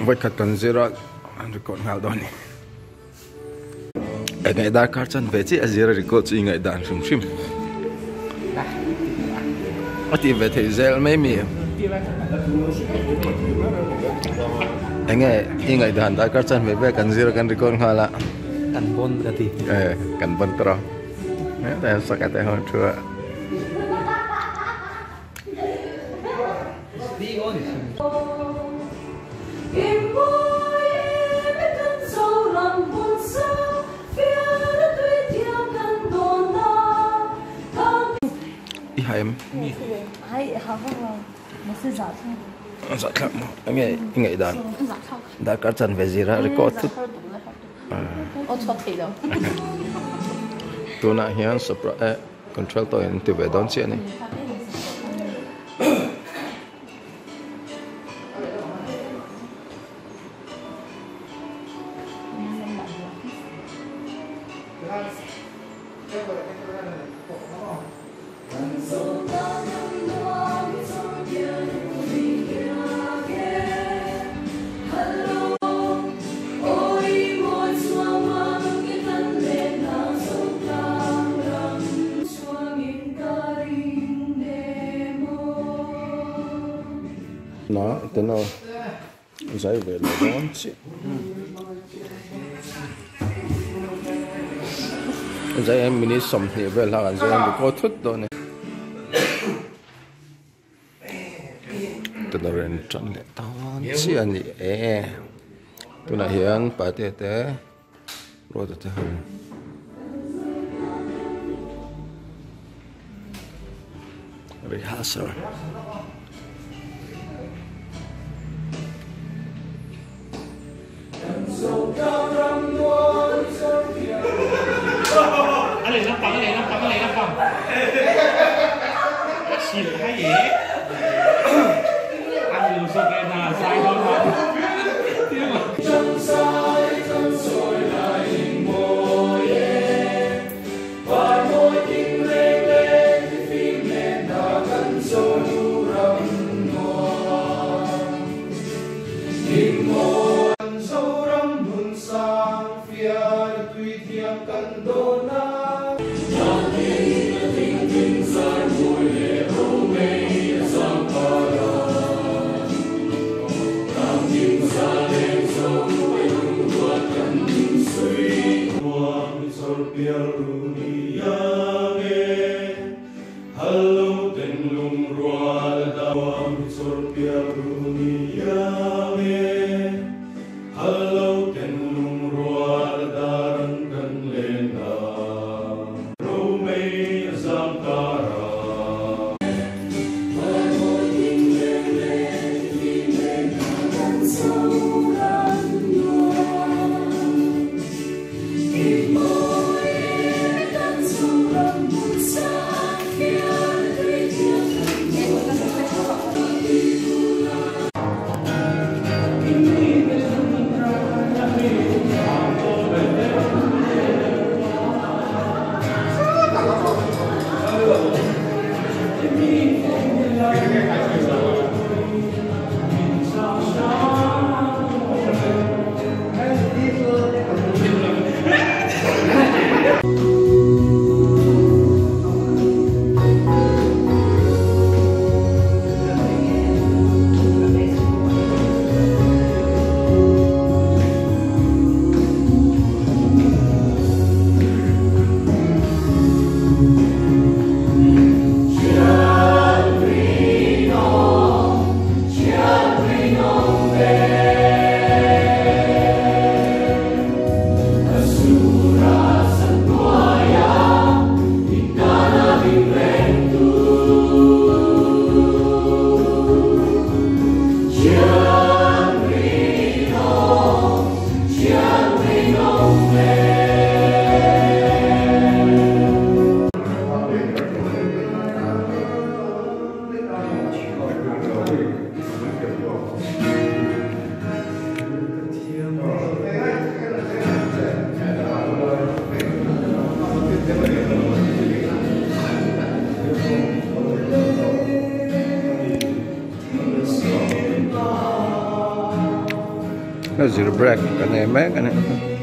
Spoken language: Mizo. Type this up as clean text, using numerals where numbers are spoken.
Vawikhat kan zir a an record nghal dawn a ni. Eng darkar chan ve chiah a zir a record chu i ngaihdan hrim hrim a tih ve theih zel mai mi enge i ngaihdan darkar chan ve ve kan zir a kan record nghal a kan bon ka ti e kan bon tawh a he saka te ho thu a. I ha em? Zahthlak maw? Enge i ngaih dan? Darkar chanve zira record thut. Tunah hian Control tawh in ti ve dawn chiah a ni. Na tena zai ve lo dawn chiah zai hian minute 20 vel hlak an zai a ni pawh thut dawn a ni tuna rawn tan leh dawn chiah a ni e tunah hian pate te ruata te ho rehearsal. Zir break kan nei mek a ni.